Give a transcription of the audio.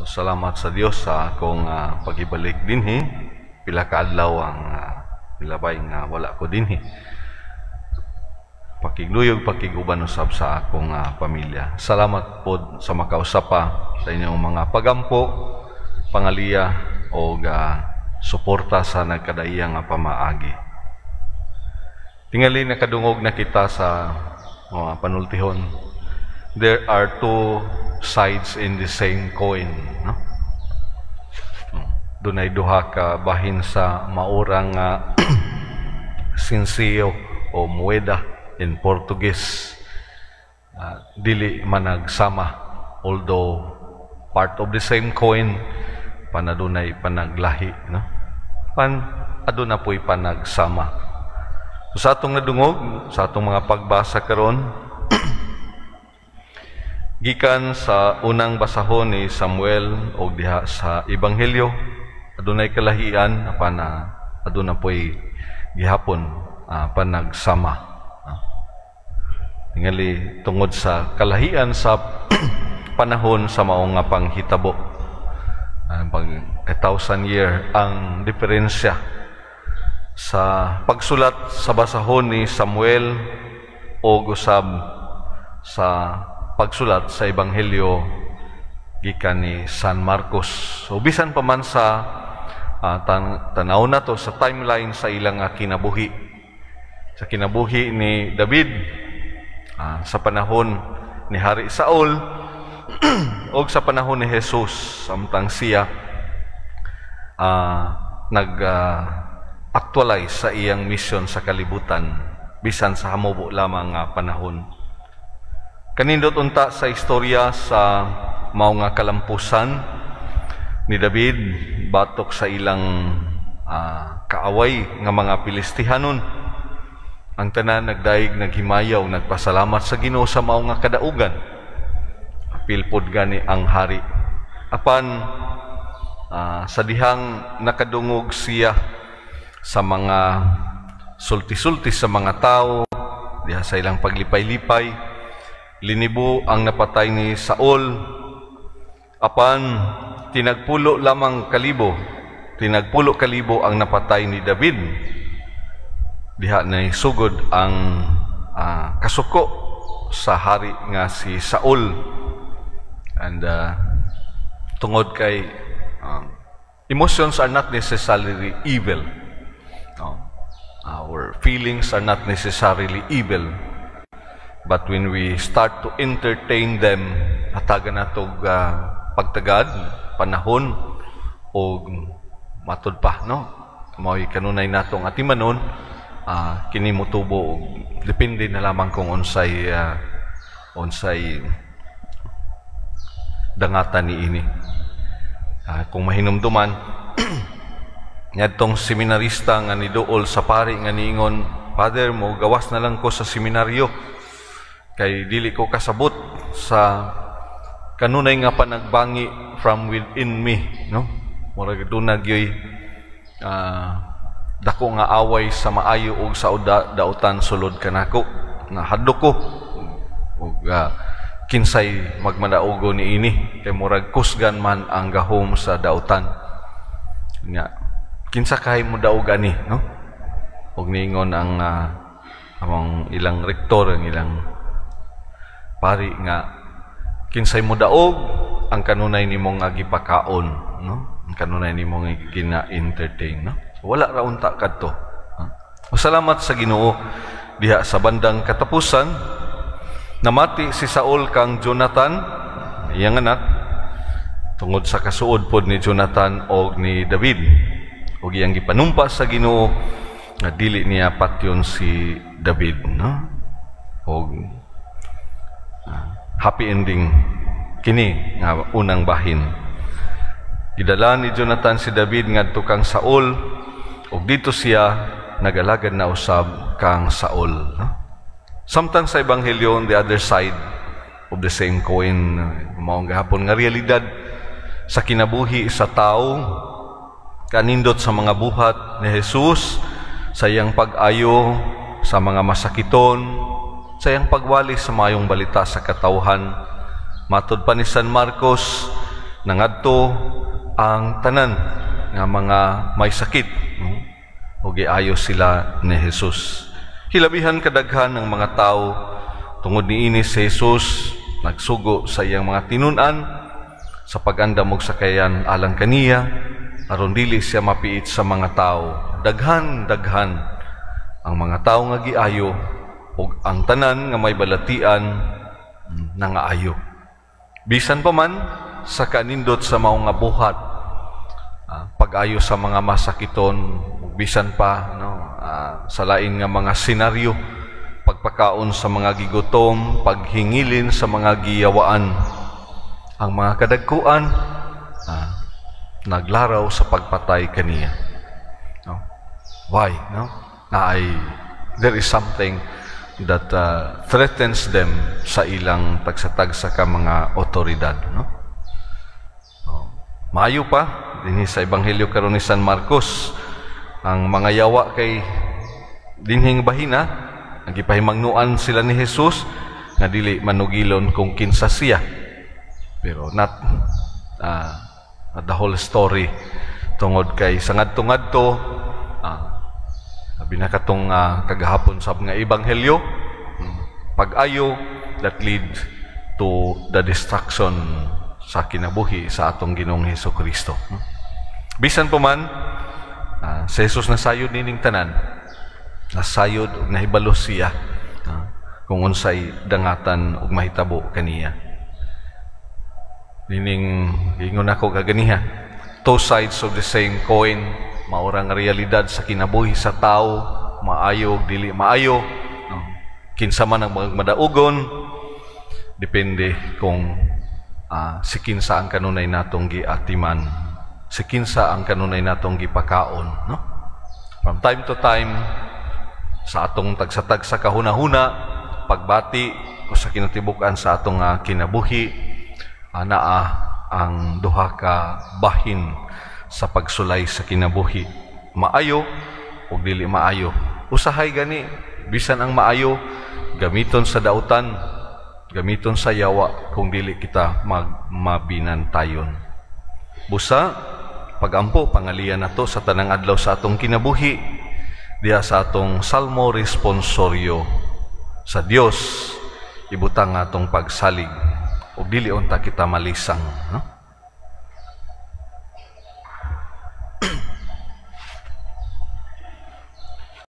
Salamat sa Dios sa akong pagibalik dinhi. Pila ka adlaw ang milabay nga wala ko dinhi. Pakigluyog, pakiguban usab sa akong pamilya. Salamat pod sa makausap pa sa inyong mga pagampo, pangaliya o suporta sa nagkadaiya nga pamaagi. Tingali nakadungog na kita sa mga panultihon. There are two sides in the same coin, no? Dunay duha ka bahin sa maurang sinsiyo o mueda in Portuguese. Dili managsama, although part of the same coin, panadunay panaglahi, no? Pan aduna po'y panagsama. So, sa atong nadungog, sa atong mga pagbasa karon, gikan sa unang basahon ni Samuel o diha sa Ebanghelyo, adunay kalahian apan aduna po'y gihapon panagsama. Tingali tungod sa kalahian sa panahon sa mao nga panghitabo. Pag 1,000 year ang diferensya sa pagsulat sa basahon ni Samuel o usab sa pagsulat sa Ebanghelyo gikan ni San Marcos. So bisan pa man sa tanaw na to sa timeline sa ilang kinabuhi. Sa kinabuhi ni David sa panahon ni Hari Saul o sa panahon ni Jesus samtang siya nag actualize sa iyang mission sa kalibutan bisan sa hamubo lamang nga panahon. Kanindot unta sa istorya sa mao nga kalampusan ni David batok sa ilang kaaway nga mga Pilistihanon. Ang tanan nagdaig, naghimayaw, nagpasalamat sa Ginoo sa mao nga kadaugan. Apil pod gani ang hari. Apan sa dihang nakadungog siya sa mga sulti-sulti sa mga tao diha sa ilang paglipay-lipay, linibo ang napatay ni Saul, apan tinagpulo lamang kalibo, tinagpulo kalibo ang napatay ni David. Diha na sugod ang kasuko sa hari nga si Saul. And tungod kay emotions are not necessarily evil, no? Our feelings are not necessarily evil. But when we start to entertain them, hatagan natog pagtagad, panahon, o matud pa, no? Mao'y kanunay natong atimanon, kini motubo, depende na lamang kung unsay dangatan ni ini. Kung mahinumduman, ngadtong seminarista nga niduol sa pari nga niingon, "Father, mo gawas na lang ko sa seminaryo kay dili ko kasabot sa kanunay nga panagbangi from within me," no? Murag duna gyoy dako nga away sa maayo ug sa dautan sulod kanako. Nahadlok ko ug kinsay magmadaugo ni ini kay murag kusgan man ang gahom sa dautan nga kinsa kay mo daog ani, no? Ug niingon ang among ilang rektor, ang ilang pari nga kinsay mo daog ang kanunay nimong nga gipakaon, no? Ang kanunay nimong gina-entertain, no? So, wala ra unta kadto. Salamat sa Ginoo, diha sa bandang katapusan namati si Saul kang Jonathan, iyang anak, tungod sa kasuod pod ni Jonathan og ni David, ug iyang gipanumpa sa Ginoo nga dili niya patyon si David, no? Og happy ending kini nga unang bahin. Gidala ni Jonathan si David ngadto kang Saul ug dito siya nagalagad na usab kang Saul, no? Samtang sa Ebanghelyo, on the other side of the same coin, mao gahapon nga realidad sa kinabuhi sa tao, kanindot sa mga buhat ni Jesus, sa iyang pag-ayo sa mga masakiton, sa iyang pagwali sa mayong balita sa katawhan. Matod pa ni San Marcos, Nangadto ang tanan nga mga may sakit, no? Ug giayo sila ni Jesus. Hilabihan kadaghan ng mga tao tungod niini, si Jesus nagsugo sa iyang mga tinun-an sa pag-andam og sakayan alang kaniya aron dili siya mapiit sa mga tao. Daghan daghan ang mga tao nga giayo ug ang tanan nga may balatian nangaayo. Bisan pa man sa kanindot sa mao nga buhat, pag-ayo sa mga masakiton, bisan pa, no, sa lain nga mga senaryo, pagpakaon sa mga gigutom, paghingilin sa mga giyawaan, ang mga kadagkuan naglaraw sa pagpatay kaniya. No? Why? No? Na ay there is something that threatens them sa ilang tagsa-tagsa ka mga otoridad. No? Oh. Maayo pa dinhi sa Ebanghelyo karon ni San Marcos, ang mga yawa kay dinhing bahina ang gipahimangnuan sila ni Jesus nga dili manugilon kung kinsa siya. Pero not the whole story, tungod kay sa ngadto-ngadto, sabi na katong kagahapon sa nga ebanghelyo, pag-ayo that lead to the destruction sa kinabuhi sa atong Ginoong Hesus Kristo. Bisan pa man, si Jesus nasayod nining tanan, nasayod ug nahibalo siya kung unsay dangatan ug mahitabo kaniya. Nining ingon ako kaganiha, two sides of the same coin, mao ra nga realidad sa kinabuhi sa tao, maayo ug dili maayo, no? Kinsa man ang madaugon, depende kung si kinsa ang kanunay natong giatiman, si kinsa ang kanunay natong gipakaon, no? From time to time, sa atong tagsa-tagsa kahuna-huna, pagbati o sa kinatibuk-an sa atong kinabuhi, naa ang duha ka bahin sa pagsulay sa kinabuhi, maayo o dili maayo. Usahay gani, bisan ang maayo gamiton sa dautan, gamiton sa yawa kung dili kita magmabinantayon. Busa pagampo, pangalian nato sa tanang adlaw sa atong kinabuhi diha sa atong Salmo responsorio, sa Dios ibutang atong pagsalig ug dili unta kita malisang, no?